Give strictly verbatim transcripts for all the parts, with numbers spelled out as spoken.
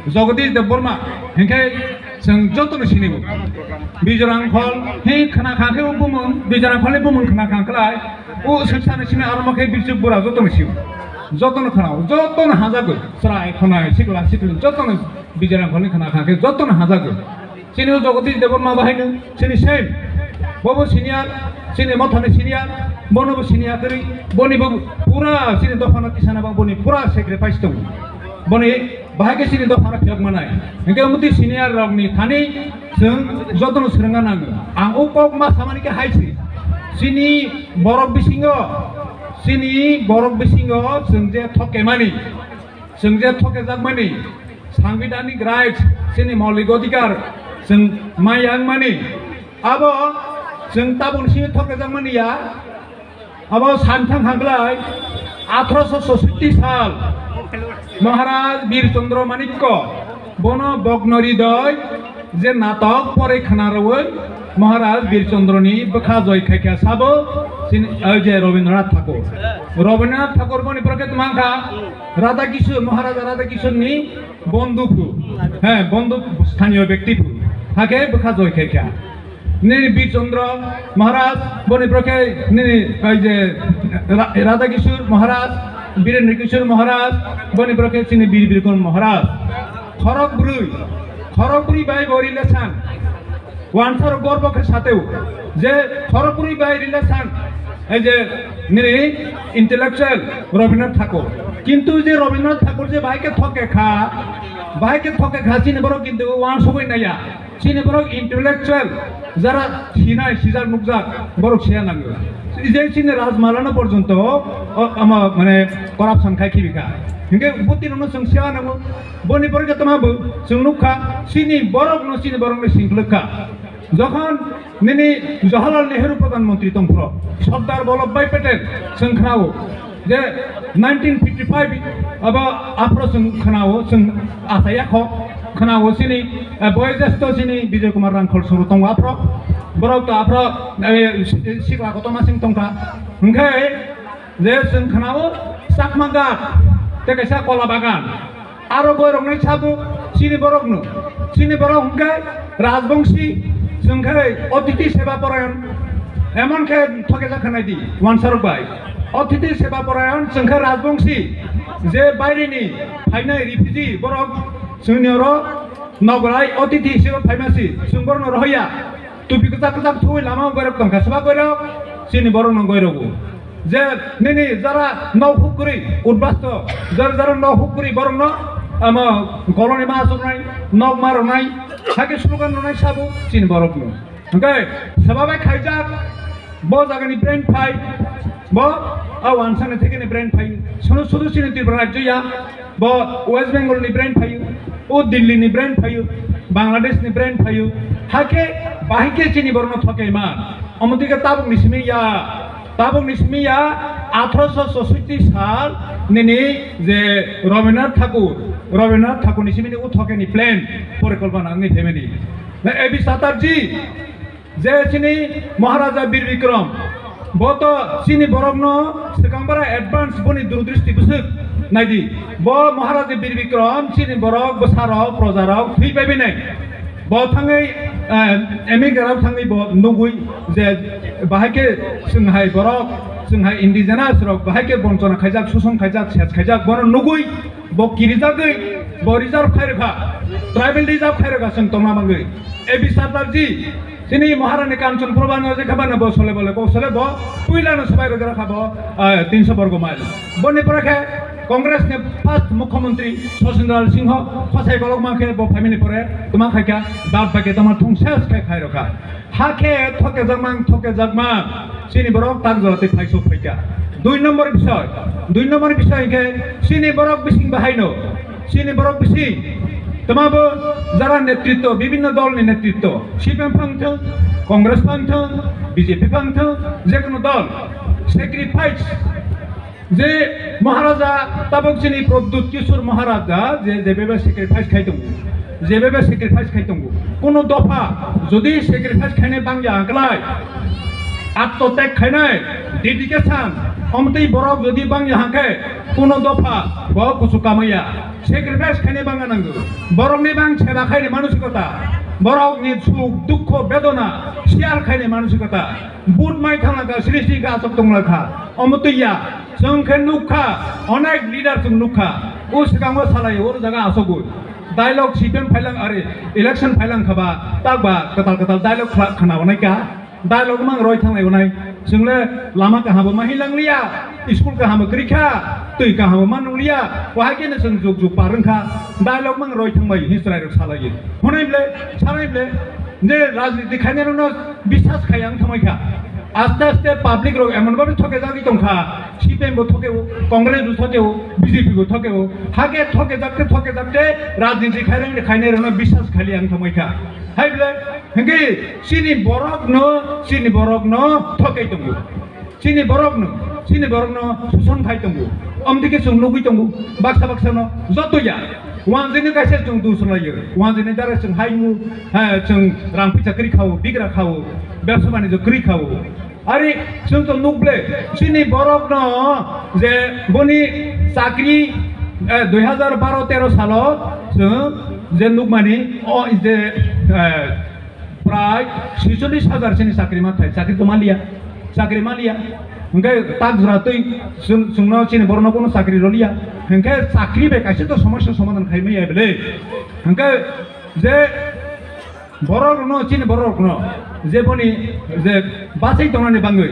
Jagadish Debbarma, hinkhe chwng jotono sinibo. Bijorang Phol, hi khna kha khe o bumung, Bijorang Pholni bumung khna kha khlai, o swksani sini armo khe Birchuk Bura jotono sio. Jotono khna, jotono hajago, chwrai khwnai, sikla sikli, jotono Bijorang Pholni khna kha khe jotono hajago. Chini o Jagadish Debbarma bahai no, chini same. Bobo senior, chini mothani senior, bono bo senior kari, boni bo pura chini dophano tisana bang boni pura sacrifice tongo. Boni bahai khe chini dophano phiyok manai. Hinkhe omo twi senior rokni thani chwng jotono swrwngna nango. Ang o kok ma samani khe hai se. Chini borok bisingo, chini borok bisingo chwng je thokemani, chwng je thokejakmani, Sangbidhanik rights, chini moulik odhikar, chwng maya wngmani, abo chwng tabukni simi thokejakmani ya, abo santhang hanglai, athroso soisotti sal, Maharaj Bir Chandra Manikya, bono Bhogno Hridoy, je natok pore khna rwi Maharaj Bir Chandrani bwkha joi khaikha sabo, chini, o je Rabindranath Thakur. Rabindranath Thakur boni borok khe tmang kha Radha Kishore, Maharaja Radha Kishoreni bondhu phu. He, bondhu sthaniyo byakti phu. Hakhe bwkha joi khaikha. Nini Bir Chandra Maharaj, boni borok khe nini, oi je, Ra-, Radha Kishore Maharaj, Birendra Kishore Maharaj, boni borok khe chini Bir Bikram Maharaj. Khorok brwi, khorok brwi bai bo relation. Wansaro gorbo khe sateo je khorok brwi bai relation, ei je nini intellectual Rabindranath Thakur. Kintu je Rabindranath Thakur je bahai khe thoke kha, bahai khe thoke kha, chini borok kintu wansugwi naiya. Chini borok intellectual, jara sinai, sijak nukjak, borok siya nango. Je chini Rajmalano porjonto, o, ama, mane, corruption khai khibi kha. Hinkhe buti rokno chwng siya nango. Boni borok tama bo chwng nukha, chini borokno, chini borokno singklwk kha. Jokhon nini Jawaharlal Nehru Pradhan Mantri tongphro, Sardar Vallabhbhai Patel chwng khnao, je nineteen fifty-five abo aphro chwng khnao, chwng achaiya kho, khnao chini, eh, boyojestho chini Bijoy Kumar Rangkhol soro tongo aphro, borok to aphro, eh, si-, sikla kotorma sing tongkha. Hinkhe je chwng khnao Chakma Ghat tei kaisa Kola Bagan. Aro goiroknai sabo chini borokno, chini borok hwnkhe Rajbongsi, chwng khe Atithi Seva Parayan, emon khe thokejak khanai di, wansarok bai. Atithi Seva Parayan chwng khe Rajbongsi, je baireni phainai refugee borok chwngni oro nograi Atithi Seva phaimasi, chwng borokno rohorya. Tupi kwchak kwchak thuwi lama o goirok tongkha, swbak goirok chini borokno goirogo. Je nini jara nok huk kwrwi, udbasto, jara jara nok huk kwrwi borokno, ama, koloni ma asuknai, nok ma rwnai, hakhe slogan rwnai sabo chini borokno. Hwnkhe swbak bai khaijak, bo jagani brain phai, bo a wansani thekeni brain phai. Sono sudu chini Tripura rajyo ya, bo West Bengal ni brain phaio, o Delhi ni brain phaio, Bangladesh ni brain phaio, hakhe bahai khe chini borokno thoke man. Omo twi khe tabuk ni simi ya, tabuk ni simi ya, athroso chousotti sal nini je Rabindranath Thakur, Rabindranath Thakur ni simi ni o thoke ni plan, porikolpona wngwi phaimani. Na A B Chatterjee, je chini Maharaja Bir Bikram, bo to chini borokno swkang bara advance boni durdristi bwswk naidi. Bo Maharaja Bir Bikram chini borok bwsarok projarok thwi bai bai nai. Bo thangwi, eh, America rok thangwi bo nugwi je bahai khe chwng hai borok, chwng hai indigenous rok bahai khe bonchona khaijak, suson khaijak, ses khaijak, bono nugwi bo kirijagwi bo reserve khai rwkha, tribal reserve khai rwkha chwng tongna bagwi. A B Chatterjee, chini Maharani Kanchan Prabha no je khabana bo sole bole ko sole bo puila no swbai rwgra kha bo, ah, tinso borgo mile. Boni pore khe Congress ni first Mukhyamantri Sachin Lal Singho khosai kolok ma khe bo phaimani pore tama khai kha, bad baki tama thung ses khai khai rwkha. Hakhe thoke jakmang, thoke jakmang, chini borok tak jora tei phaisok phaikha. Dui number bisoi, dui number bisoi hwnkhe chini borok bising bahaino, chini borok bising twmabo jara netritto, bibhinno dolni netritto, C P M phang thung, Congress phang thung, B J P phang thung, jekono dol sacrifice je Maharaja tabuk chini Pradyut Kishore Maharaja je, jebebe sacrifice khai tongo, jebebe sacrifice khai tongo, kono dopha jodi sacrifice khainai bangya hwnkhlai, Attotek khainai, dedication, omtwi borok jodi bangya hangkhe, kuno dopha bo kusu kamaya, sacrifice khainai bangna nango, borokni bang seba khainai manusikota, borokni suk dukho bedona share khainai manusikota, but mai thangna ka srishti ka asok tongna kha, omtwi ya, chwng khe nukha, onek leader chwng nukha, o swkango salai o jaga asogwi, dialogue C P M phailang ari election phailang khaba, takba kwtal kwtal dialogue khla-, khna onai ka. Dialogue mang roi thanglai onai. Chwng le lama kaham bo ma hilang liya, school kaham bo kwrwi kha, twi kaham bo ma nung liya. Wahai khe no chwng juk juk par wng kha. Dialogue mang roi thang bai history rok salai. Honai ble, salai ble. Je rajniti khainai rokno biswas khai ang thamai kha. Aste aste public rok emon babe thoke jagwi tong kha. C P M bo thoke o, Congress bo thoke o, B J P bo thoke o. Hake thoke jakte thoke jakte rajniti khainai, khainai rokno biswas khai li ang thamai kha. Hai ble. Hingke chini borok no, chini borok no thokai tongo. Chini borok no, chini borok no suson khai tongo. Omdike chwng nugui tongo. Baksa baksa no joto ya. Wanjini kaisa chwng dusrwng laio. Wanjini dara chwng haimu, ha, chwng rang pisa kwrwi khao, bigra khao, bebsa banijyo kwrwi khao. Ari chwng to nukble, chini borok no je boni chakri, eh, dui hazar baro tero salo chwng je nukmani, o je, eh, Prai swicholish hajar chini chakri ma thai, chakri to maliya, chakri maliya. Hingke tak jora twi chwng, chwngno chini borokno kono chakri roliya. Hingke chakri bai kaisa to somosya somadhan khai maya bele. Hingke je borok rokno, chini borok rokno je boni je bachai tongnani bangwi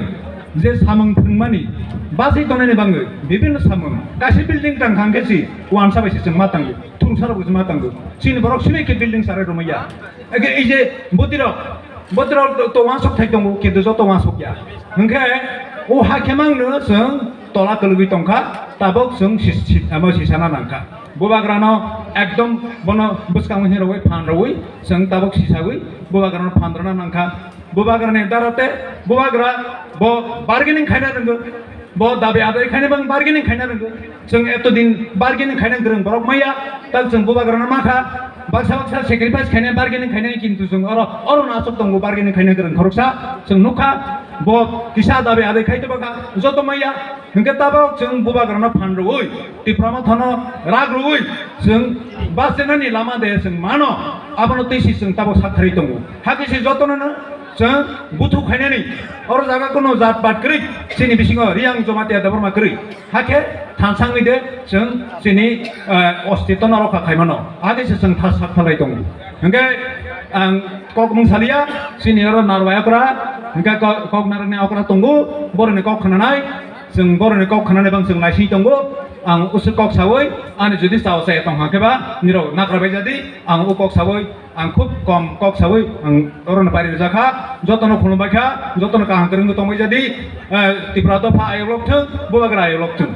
je samung thwngmani bachai tongnani bangwi bibinno samung kaisa building tang kha hingke si wansa bai se chwng ma tango, thungsarok bai se ma tango. Chini borok simi khe building sarai rwmaya. Ege ei je botirok, botirok to, to wansuk thai tongo, kintu joto wansuk ya. Hingkhe o ha khemang no chwng tola kwlwgwi tongkha, tabok chwng sis-, sis-, amo sisana nangkha. Bubagrano ekdom bono bwskango hinwi phan rwui chwng tabok sisaui bubagrano phan rwna nangkha. Bubagrani darate bubagra bo bargaining khaina rwngwi, bo dabi adai khaina bang bargaining khaina rwngwi. Chwng eto din bargaining khaina gwrwng borok maya, tak chwng bubagrano makha, baksa baksa sacrifice khaina bargaining khaina, kintu chwng oro, oro no aswk tongo bargaining khaina gwrwng khoroksa, chwng nukha, bo kisa dabi adai khai tobakha, joto maya, hwnkhe tabok chwng bubagrano phan rwui, Tipra Mothano rak rwui, chwng bachenani lama de chwng mano, abono twi si chwng tabok sak kharwi tongo. Hakhe se jotono no chwng buthu khainani, oro jaga kuno jat pat kwrwi, chini bisingo Riyang Jamatia Debbarma kwrwi. Hakhe thansangwi de chwng chini, eh, ostitwno rokha khaimano. Hakhe se chwng thas sak thalai tongo. Hwnkhe ang kok mung saliya, chini oro narwai okra, hwnkhe ko-, kok narwkni okra tongo, boroni kok khnanai, chwng boroni kok khnanai bang chwng naising tongo. Ang usuk kok saui, ani jodi sao se tong hakhe ba, nirok nakra bai jadi, ang o kok saui, Ang khub kom kok saui ang orono pari rijak kha, jotono khulumbai kha, jotono kaham kwrwngwi tongbai jadi, eh, Tipra dopha ayok lok thung, bubagra ayok lok thung.